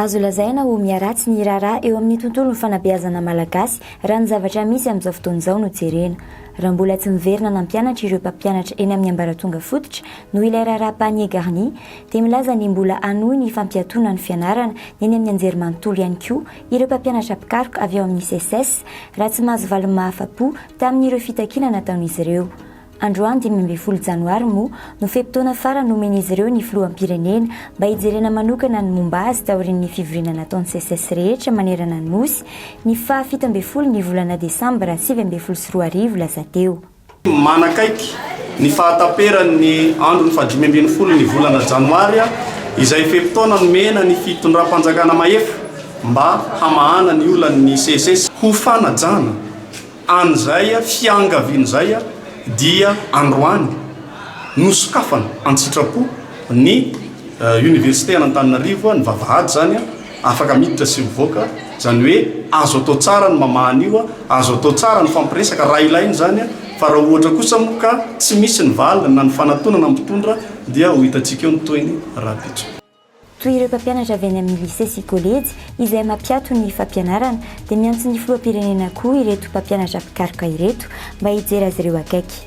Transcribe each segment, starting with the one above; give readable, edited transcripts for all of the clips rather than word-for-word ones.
Azo lazaina ho miharatsy ny raharaha eo amin'ny tontolon'ny fanabeazana malagasy raha ny zavatra misy amin'izao fotoana izao no jerena. Raha mbola tsy miverina nampianatra ireo mpampianatra eny amin'ny ambaratonga fototra noho ilay raharaha panier garni dia milaza ny mbola hanohy ny fampiatoana ny fianarana ny eny amin'ny anjerimanontolo ihany koa ireo mpampianatra mpikaroka avy ao amin'ny Seces raha tsy mahazo valiny mahafa-po tamin'ireo fitakiana nataon'izy ireo. Androany 15 janoary moa no fe-potoana farany nomen'izy ireo ny filoham-pirenena mba hijerena manokana ny momba azy taorian'ny fivoriana nataon'ny Seces rehetra manerana ny Nosy ny faha 17 ny volana desambra 2019 lasa teo. Manakaiky ny fahataperan'ny andron'ny faha 15 ny volana janoary izay fe-potoana nomena ny fitondram-panjakana mahefa mba hamahana ny olan'ny Seces. Ho fanajana an'izay fiangaviana izay dia androany nosokafana an-tsitrapo ny Université an'Antananarivo, ny vavahady izany afaka miditra sy mivoaka, izany hoe azo atao tsara ny mamaha an'io, azo atao tsara ny fampiresaka raha ilaina izany, fa raha ohatra kosa moa ka tsy misy ny valiny na ny fanatonana ny mpitondra dia ho hitantsika eo ny tohiny rahampitso. Toy ireo mpampianatra avy any amin'ny lycée sy kolejy izay mampiato ny fampianarana dia miantso ny filoham-pirenena koa ireto mpampianatra mpikaroka ireto mba hijery azy ireo akaiky.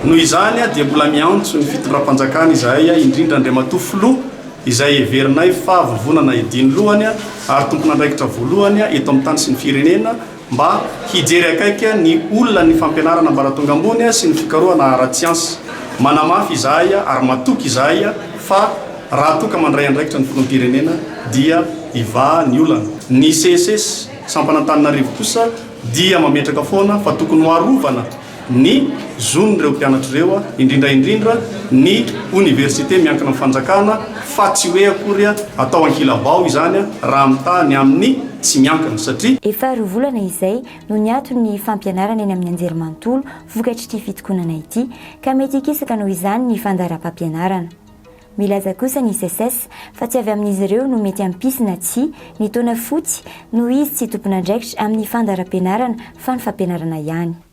Noho izany dia mbola miantso ny fitondram-panjakana izahay, indrindra Andriamatoa Filoha izay heverinay fa vovonana hidiny lohany ary tompon'andraikitra voalohany eto amin'ny tany sy ny firenena mba hijery akaiky ny olan'ny fampianarana ambaratonga ambony sy ny fikarohana ara-tsiansa. Manamafy izahay ary matoky izahay fa raha toa ka mandray andraikitra ny filoham-pirenena dia hivaha ny olana. Ny CSS sampana Antananarivo kosa dia mametraka foana fa tokony ho arovana ny zon'ireo mpianatra ireo, indrindra indrindra ny oniversite miankina amin'ny fanjakana, fa tsy hoe akory atao ankilabao izany raha mitaha ny amin'ny tsy miankina, satria. Efa roa volana izay no niato ny fampianarana eny amin'ny anjerimanontolo vokatr'ity fitokonana ity, ka mety hikisaka noho izany ny fandaharam-pampianarana. Milaza kosa ny Seces fa tsy avy amin'izy ireo no mety hampisy na tsia ny taona fotsy noho izy tsy tompon'andraikitra amin'ny fandaharam-pianarana fa ny fampianarana ihany.